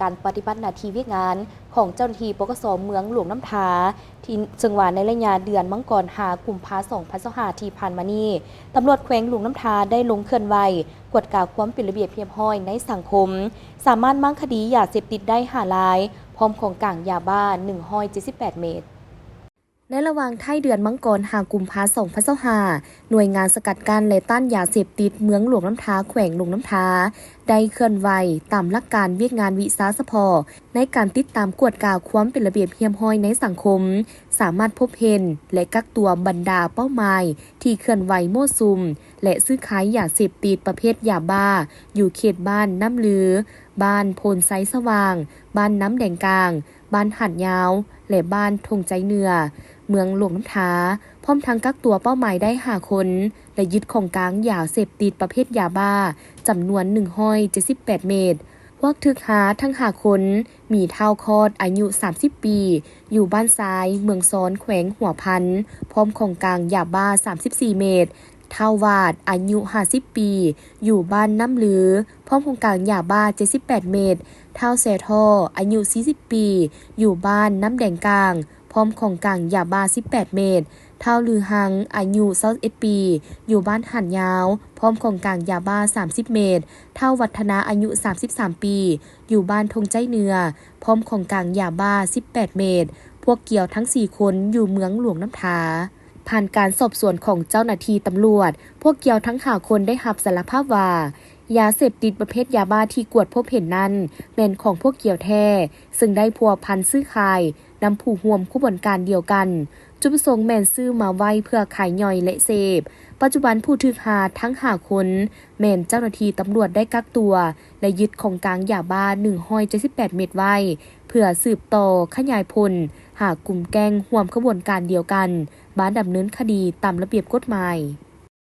ການປະຕິບັດໜ້າທີ່ວຽກງານຂອງເຈົ້າໜ້າທີ່ ປກສ ເມືອງຫຼວງນ້ຳທາ ທີ່ ເຊິ່ງວ່າໃນໄລຍະເດືອນມັງກອນຫາ ກຸມພາ ສອງພັນຊາວຫ້າ ທີ່ຜ່ານມານີ້, ຕຳຫຼວດແຂວງຫຼວງນ້ຳທາໄດ້ລົງເຄື່ອນໄຫວ ກວດກາຄວາມເປັນລະບຽບຮຽບຮ້ອຍໃນສັງຄົມ, ສາມາດມ້າງຄະດີຢາເສບຕິດໄດ້ຫ້າລາຍ, ພ້ອມຂອງກາງຢາບ້າ ໜຶ່ງຮ້ອຍເຈັດສິບແປດເມັດ. ໃນລະຫວ່າງທ້າຍເດືອນມັງກອນຫາ ກຸມພາ ສອງພັນຊາວຫ້າ, ໜ່ວຍງານສະກັດກັ້ນ ແລະ ຕ້ານຢາເສບຕິດເມືອງຫຼວງນ້ຳທາ ແຂວງຫຼວງນ້ຳທາ ໄດ້ເຄື່ອນໄຫວຕາມຫຼັກການວຽກງານວິຊາສະເພາະ ໃນການຕິດຕາມກວດກາຄວາມເປັນລະບຽບຮຽບຮ້ອຍໃນສັງຄົມ, ສາມາດພົບເຫັນ ແລະ ກັກຕົວບັນດາເປົ້າໝາຍທີ່ເຄື່ອນໄຫວມົ້ວສຸມ ແລະ ຊື້ຂາຍຢາເສບຕິດປະເພດຢາບ້າ ຢູ່ເຂດບ້ານນ້ຳລື, ບ້ານໂພນໄຊສະຫວ່າງ, ບ້ານນ້ຳແດງກາງ, ບ້ານຫາດຍາວ ແລະ ບ້ານທົ່ງໄຈເໜືອ, ເມືອງຫຼວງນ້ຳທາ, ພ້ອມທັງກັກຕົວເປົ້າໝາຍໄດ້ຫ້າຄົນ ແລະ ຍຶດຂອງກາງຢາເສບຕິດປະເພດຢາບ້າ ຈຳນວນ ໜຶ່ງຮ້ອຍເຈັດສິບແປດເມັດ. ພວກຖືກຫາທັງຫ້າຄົນ ມີທ້າວຄອດ ອາຍຸສາມສິບປີ ຢູ່ບ້ານຊາຍ ເມືອງຊອນ ແຂວງຫົວພັນ ພ້ອມຂອງກາງຢາບ້າ ສາມສິບສີ່ເມັດ, ທ້າວຫວາດ ອາຍຸຫ້າສິບປີ ຢູ່ບ້ານນ້ຳລື ພ້ອມຂອງກາງຢາບ້າ ເຈັດສິບແປດເມັດ, ທ້າວແຊທໍ້ ອາຍຸສີ່ສິບປີ ຢູ່ບ້ານນ້ຳແດງກາງ ພ້ອມຂອງກາງຢາບ້າ ສິບແປດເມັດ, ທ້າວລືຮັງ ອາຍຸຊາວເອັດປີ ຢູ່ບ້ານຫາດຍາວ ພ້ອມຂອງກາງຢາບ້າ ສາມສິບເມັດ, ທ້າວວັດທະນາ ອາຍຸສາມສິບສາມປີ ຢູ່ບ້ານທົ່ງໄຈເໜືອ ພ້ອມຂອງກາງຢາບ້າ ສິບແປດເມັດ. ພວກກ່ຽວທັງສີ່ຄົນຢູ່ເມືອງຫຼວງນ້ຳທາ. ຜ່ານການສອບສວນຂອງເຈົ້າໜ້າທີ່ຕຳຫຼວດ, ພວກກ່ຽວທັງຫ້າຄົນໄດ້ຮັບສາລະພາບວ່າ ຢາເສບຕິດປະເພດຢາບ້າທີ່ກວດພົບເຫັນນັ້ນ ແມ່ນຂອງພວກກ່ຽວແທ້, ເຊິ່ງໄດ້ພົວພັນຊື້ຂາຍນຳຜູ້ຮ່ວມຂະບວນການດຽວກັນ, ຈຸດປະສົງແມ່ນຊື້ມາໄວ້ເພື່ອຂາຍຍ່ອຍ ແລະ ເສບ. ປັດຈຸບັນຜູ້ຖືກຫາທັງຫ້າຄົນ ແມ່ນເຈົ້າໜ້າທີ່ຕຳຫຼວດໄດ້ກັກຕົວ ແລະ ຍຶດຂອງກາງຢາບ້າ ໜຶ່ງຮ້ອຍເຈັດສິບແປດເມັດໄວ້ ເພື່ອສືບຕໍ່ຂະຫຍາຍຜົນຫາກຸ່ມແກ້ງຮ່ວມຂະບວນການດຽວກັນ ມາດຳເນີນຄະດີຕາມລະບຽບກົດໝາຍ.